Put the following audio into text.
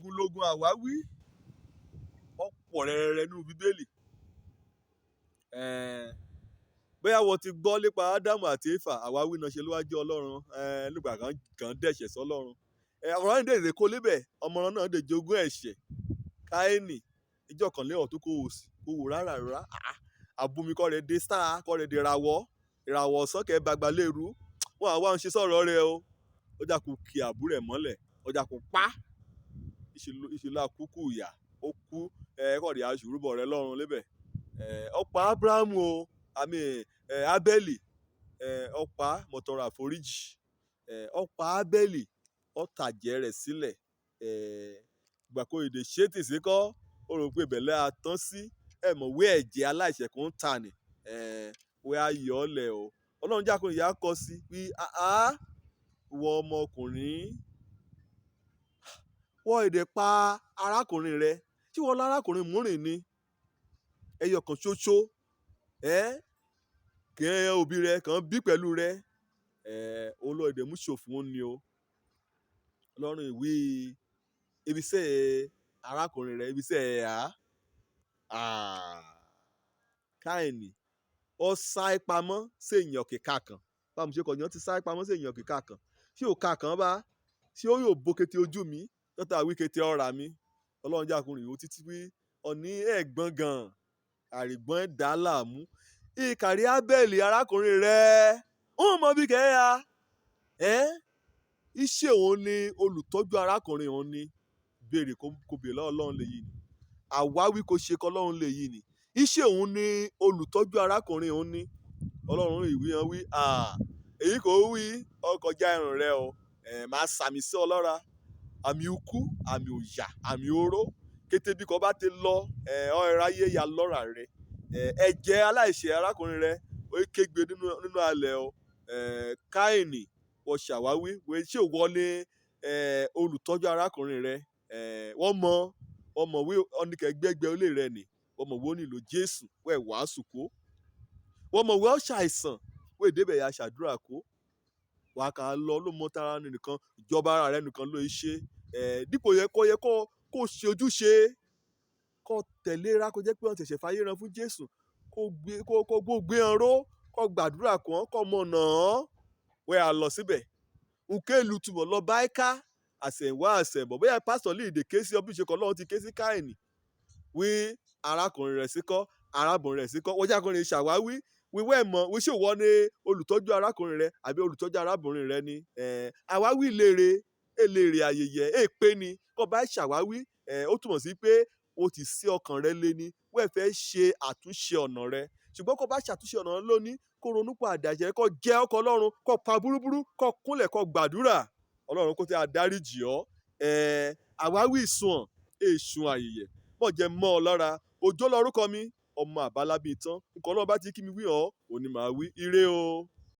Ogun lógun àwáwí ọ̀pọ̀ rẹ̀rẹ̀rẹ̀ nínú Bíbélì. Bóyá wọ́n ti gbọ́ nípa Ádámù àti Éfà, àwáwí náà ṣe níwájú Ọlọ́run nígbà kan dẹ̀ṣẹ̀ sọ́lọ́run. Ọ̀rọ̀ yìí dèrè kó lébẹ̀, ọmọ náà dè jogún ẹ̀ṣẹ̀. Káínì, ìjọ kan lé ọ̀tún kó wò sí, kó wò rárá rárá. Àbùmí kọ́ rẹ̀ dé sáà, kọ́ rẹ̀ dé rawọ́, ìràwọ̀ ọ̀sán kẹ́ bàgbà lérú. Wọ́n àwa ń ṣe sọ̀rọ̀ rẹ o. Ọjà kò kí àbúrò ẹ̀ mọ́lẹ̀, ọjà kò pa. Ìṣèlú àkúkú ìyà, ó kú, kọ́ rẹ̀ aṣùrúbọ̀ rẹ lọ́run lébẹ̀. Ọ̀pá Ábúráhámù o, àmì Ábẹ́lì, ọ̀pá mọ̀tọ̀rọ̀ àforíjì. Ọ̀pá Ábẹ́lì, ọ̀tàjẹ̀ rẹ̀ sílẹ̀. Ìgbà kó èdè ṣe tìsí kọ́, ó rò pé ìbẹ̀lẹ̀ a tán sí. Ẹ mọ̀ wí ẹ̀jẹ̀ aláìṣẹ̀ kò ń ta ni. Wí a yọ̀ ọ́ lẹ̀ o. Ọlọ́run jákun ìyá kọ sí wí, àá, ìwọ ọmọkùnrin, wọ èdè pa arákùnrin rẹ. Ṣé ìwọ lárákùnrin múrìn ni? Ẹyọ kan ṣoṣo, kí ẹ òbí rẹ kàn bí pẹ̀lú rẹ. Olú èdè mú ṣòfò ni o. Ọlọ́run ìwí ibiṣẹ́ arákùnrin rẹ, ibiṣẹ́ ẹ̀ á. Káìnì, ó sá pamọ́ sí èèyàn kíkà kan. Báwo ṣe kọ̀ yàn ti sá pamọ́ sí èèyàn kíkà kan? Ṣé ò ka kan bá? Ṣé ó yóò bo kété ojú mi? Tọ́ta wí kété ọ̀rà mi. Ọlọ́run jákun rìn ó títí wí, ọ̀ní ẹ̀gbọ́n gan, àrìgbọ́n dà á láàmú. Ìkàrí Ábẹ́lì arákùnrin rẹ̀, ó mọ bí kẹ́ ya. Iṣẹ́ òun ni olùtọ́jú arákùnrin òun ni. Béèrè kó béèrè lọ́wọ́ Ọlọ́run lè yìí ni. Àwáwí kò ṣe kọ́ Ọlọ́run lè yìí ni. Iṣẹ́ òun ni olùtọ́jú arákùnrin òun ni. Ọlọ́run ìwí hàn wí, èyí kò wí, ó kọjá ẹ̀rùn rẹ o. Máa sàmì sí ọ lọ́ra. Àmì ikú, àmì òyà, àmì oró. Kété bí kò bá ti lọ, ọ ráyé ya lọ́ra rẹ. Ẹ̀jẹ̀ aláìṣẹ̀ arákùnrin rẹ, ó kégbe nínú alẹ̀ o. Káìnì, wọ́n ṣàwáwí, wí ṣé ìwọ ni olùtọ́jú arákùnrin rẹ? Wọ́n mọ̀ wí ọ́nìkẹ́ gbẹ́gbẹ́ olè rẹ nì. Wọ́n mọ̀ wí ó nílò Jésù, wẹ́ wàásù kó. Wọ́n mọ̀ wí ó ṣàìsàn, wí débẹ̀ ya ṣàdúrà kó. Wà á lọ ló mọ tara nìkan, ìjọba ara rẹ nìkan ló ṣe. Dípò yẹ kó yẹ kó ṣe ojúṣe, kó tẹ̀lé ra kó jẹ́ pé wọ́n ṣẹ̀ṣẹ̀ fàyè rán fún Jésù, kó gbé kó kó gbé ọn ró, kó gbàdúrà kó kó mọ̀ náà. Wẹ́ a lọ síbẹ̀. Ǹkẹ́ ìlú túbọ̀ lọ bá ká àṣẹ̀wá àṣẹ̀bọ̀. Bóyá pásítọ̀ lè dè ké sí ọ bí ṣe kọ́ Ọlọ́run ti ké sí Káìnì. Wí arákùnrin rẹ̀ síkọ́, arábìnrin rẹ̀ síkọ́. Wọ́n jákùnrin ṣàwáwí. Wíwẹ́ mọ̀, wí ṣé ìwọ ni olùtọ́jú arákùnrin rẹ àbí olùtọ́jú arábìnrin rẹ ni. Àwáwí lére, eléré ayẹyẹ, èpè ni. Kó bá ṣàwáwí, ó túmọ̀ sí pé o ti sí ọkàn rẹ lé ní. Wẹ́ fẹ́ ṣe àtúnṣe ọ̀nà rẹ. Ṣùgbọ́n kó bá ṣàtúnṣe ọ̀nà rẹ lónìí, kó ronú pa àdàjẹ́, kó jẹ́ ọkọ̀ Ọlọ́run, kó pa búrúburú, kó kúnlẹ̀, kó gbàdúrà. Ọlọ́run kó tẹ́ adaríjì ọ́. Àwáwí ìsùn èṣùn ayẹyẹ. Mọ̀ jẹ́ mọ́ ọ lọ́ra. Òjó lorúkọ mi, ọmọ àbálábí tán. Nǹkan Ọlọ́run bá ti kí mi wí ọ́, òní màá wí. Ire o.